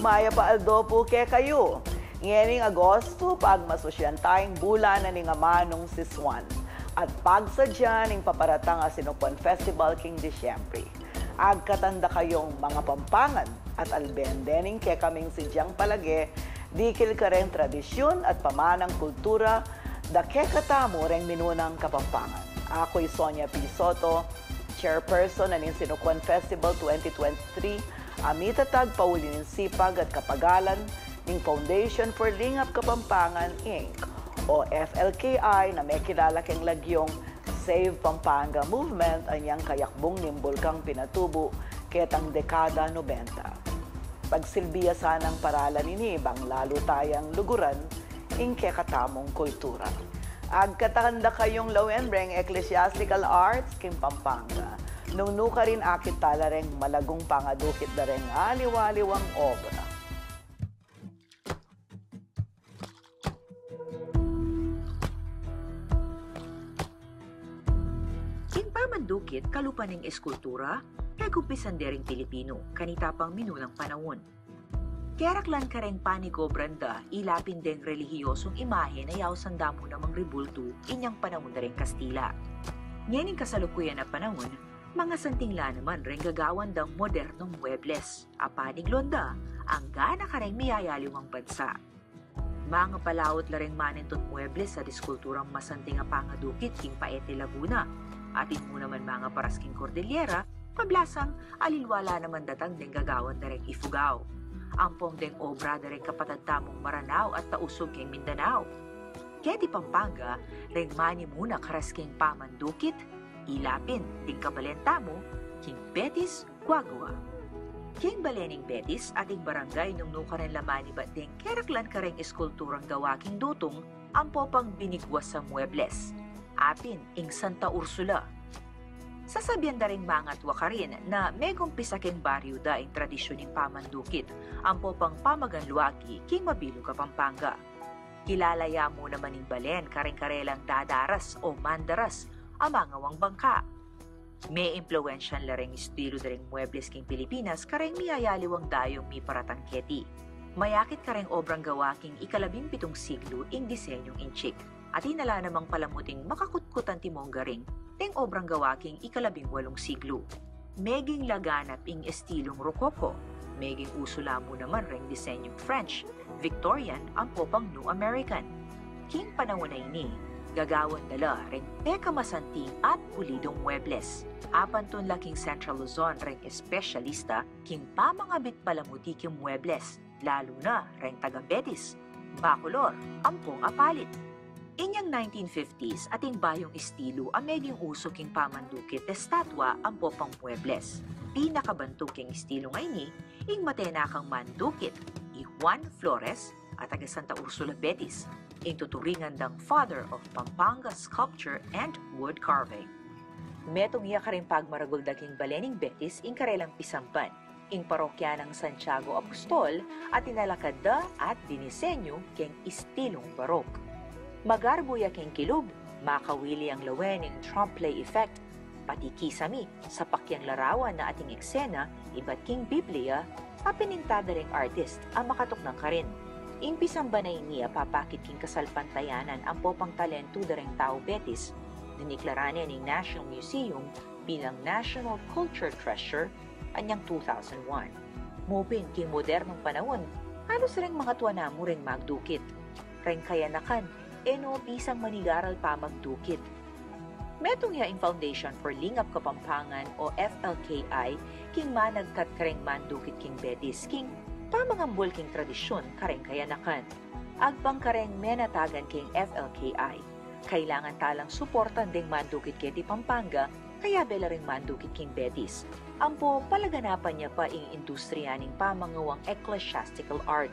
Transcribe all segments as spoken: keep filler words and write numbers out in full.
Mayap a aldo pu kekayu. Ngening Agosto, pagmasusyan tayang bulan na ning amanung sisuan. At pagsadya ning paparatang a Sinukuan Festival king Disyembre. Agkatan da kayung mga Pampangan at alben de ning kekaming sadyang palage, dikil kareng tradisyun at pamanang kultura, da kekatamu reng minunang Kapampangan. Aku i Sonia P. Soto, chairperson na ning Sinukuan Festival twenty twenty-three, a mitatag pauli ning sipag at kapagalan ning Foundation for Lingap Kapampangan, Inc o F L K I, na mekilala keng lagyung Save Pampanga Movement, anyang kayakbung ning bulkang pinatubu ketang dekada nobenta. Pagsilbi ya sanang paralan ini bang lalu tayang luguran ing kekatamung kultura. Agkatan da kayung lawen reng ecclesiastical arts king Pampanga. Nung nukarin akit tala reng malagung pangadukit da reng aliwa-aliwang obra. King pamandukit, kalupa ning eskultura, kegumpisan de ring Pilipinu, kanita pang minunang panaun. Keraklan kareng panigobran da, ilapin deng relihiyosung imahe na yausan da mu namang ribultu inyang panaun da reng Kastila. Ngening kasalukuyan a panaun, mangasanting la naman reng gagawan dang modernong muebles, a panigluan da anggana kareng miyayaliwang bansa. Mangapalaut la reng manintung muebles at eskulturang masanting a pangadukit king Paete, Laguna. Atin mu naman mangaparas king Cordillera, pablasang aliwa la naman datang deng gagawan da reng Ifugao. Ampong deng obra da reng kapatad tamung Maranao at Tausug king Mindanao. Keti Pampanga, reng manimuna karas king pamandukit, ilapin ding kabalen tamu king Betis, Guagua. King bale ning Betis, ating barangay nung nukarin la manibat deng keraklan kareng eskulturang gawa king dutung ampo pang binigwas a muebles. Apin ing Santa Ursula. Sasabian da ring mangatua karin na megumpisa king baryu da ing tradisyun ning pamandukit ampo pang pamaganluagi king mabilug a Pampanga. Kilala ya mu naman ing balen kareng karelang dadaras o mandaras a mangawang bangka. Meimpluwensyan la reng estilu da reng muebles king Pilipinas kareng miyayaliwang dayung miparatang keti. Mayakit kareng obrang gawa king ikalabing pitung siglu ing disenyung inchik. Atin na la namang palamuting makakutkutan timong garing deng obrang gawa king ikalabing walung siglu. Meging laganap ing estilung Rococo. Meging usu la mu naman reng disenyung French, Victorian, ampo pang New American. King panaun a ini, gagawan da la reng pekamasanting at pulidung muebles. Apantun la king Central Luzon reng espesyalista king pamangabit palamuti king muebles, lalu na reng taga Betis, Bacolor, ampong Apalit. Inyang nineteen fifties, ating bayung estilu a meging usu king pamandukit, estatwa ampo pang muebles. Pinakabantug king estilu a ini ing matenakang mandukit, i Juan Flores, a taga Santa Ursula, Betis, ing tuturingan dang Father of Pampanga Sculpture and Wood Carving. Metung ya kareng pagmaragul da king bale ning Betis ing karelang pisamban, ing parokya nang Santiago Apostol, a tinalakad da at dinisenyu keng istilung Baroque. Magarbo ya king kilub, makawili yang lawen ing Trompe-l'oeil effect, pati kisame, sapak yang larawan na ating eksena ibat king Biblia, a pininta da reng artist a makatuknang karin. Ing pisamban a ini a papakit king kasalpantayanan ampo pang talentu da reng tau Betis, diniklara ne ning National Museum bilang National Culture Treasure anyang two thousand one. Mupin king modernong panaun, halos reng mangatua namu reng magdukit. Reng kayanakan, e no bisang manigaral pa magdukit. Metung ya ing Foundation for Lingap Kapampangan o F L K I king managkat kareng mandukit king Betis king pamangambul king tradisyun kareng kayanakan. Agpang kareng menatagan king F L K I, kailangan talang suportan deng mandukit keti Pampanga, kayabe la ring mandukit king Betis. Ampo palaganapan ya pa ing industriya ning pamangawang ecclesiastical art.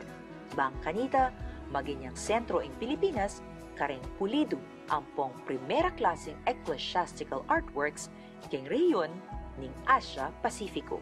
Bang kanita, maging yang sentro ing Pilipinas kareng pulidu ampong primera klaseng ecclesiastical artworks king rehiyon ning Asia Pasifiko.